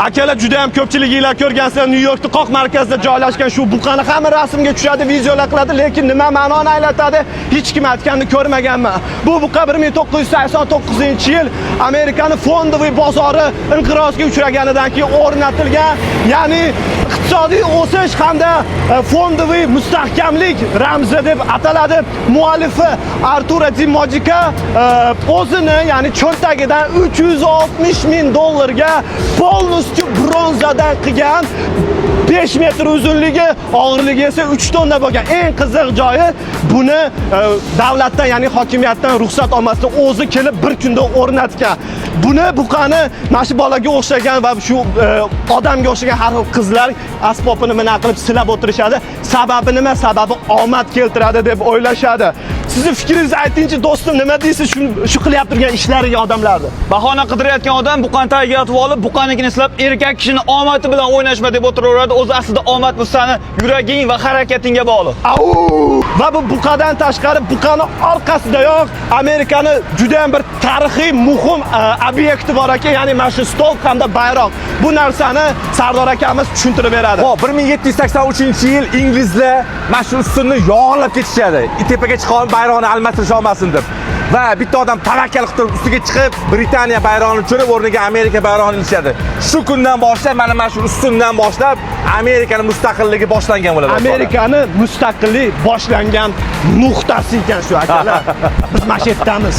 Akalar, juda ham ko'pchiliginglar ko'rgansizlar, Nyu-Yorkda qoq markazida joylashgan shu buqani hamma rasmga tushadi, videolar qiladi, lekin nima ma'noni anglatadi, hech kim aytganini ko'rmaganman. Bu buqa 1989-yil Amerikani фондовый bozori inqirozga uchraganidan keyin o'rnatilgan, ya'ni iqtisodiy o'sish hamda фондовый mustahkamlik ramzi deb ataladi. Muallifi Arturo Di Modica o'zini, ya'ni cho'ntagidan 360 ming dollarga полностью bronzadan qilgan, 5 metr uzunligi, og'irligi esa 3 tonna bo'lgan. Eng qiziq joyi, buni davlatdan, ya'ni hokimiyatdan ruxsat olmasdan o'zi kelib bir kunda o'rnatgan. Buni, buqani mana shu bolaga o'xshagan va shu odamga o'xshagan har xil qizlar asbobini nima qilib silab o'tirishadi. Sababi nima? Sababi omad keltiradi deb o'ylashadi. Sizni fikringizni aytingchi, do'stim, nima deysiz shu qilyapti turgan ishlariga odamlarni? Bahona qidirayotgan odam buqani tagiga yotib olib, buqanikini silab, erkak kishini omadi bilan o'ynashma deb o'tiraveradi. O'zi aslida omad bu sani yuraging va harakatingga bog'liq. Au! Va bu buqadan tashqari, buqani orqasidayoq Amerikani juda ham bir tarixiy muhim obyekti bor ekan, ya'ni mana shu stol hamda bayroq. Bu narsani Sardor akamiz tushuntirib beradi. Xo'p, 1783-yil inglizlar mana shu ustunni yog'inlab ketishadi. Tepaga chiqa olib bayroqni almashtirish olmasin deb. Va bitta odam tavakkal qilib turib ustiga chiqib, Britaniya bayrog'ini tushirib, o'rniga Amerika bayrog'ini ilishadi. Shu kundan boshlab, mana shu ustundan boshlab Amerikani mustaqilligi boshlangan bo'ladi. Amerikani mustaqillik boshlangan nuqtasi ekan shu, akalar. Biz mana shu yerdamiz.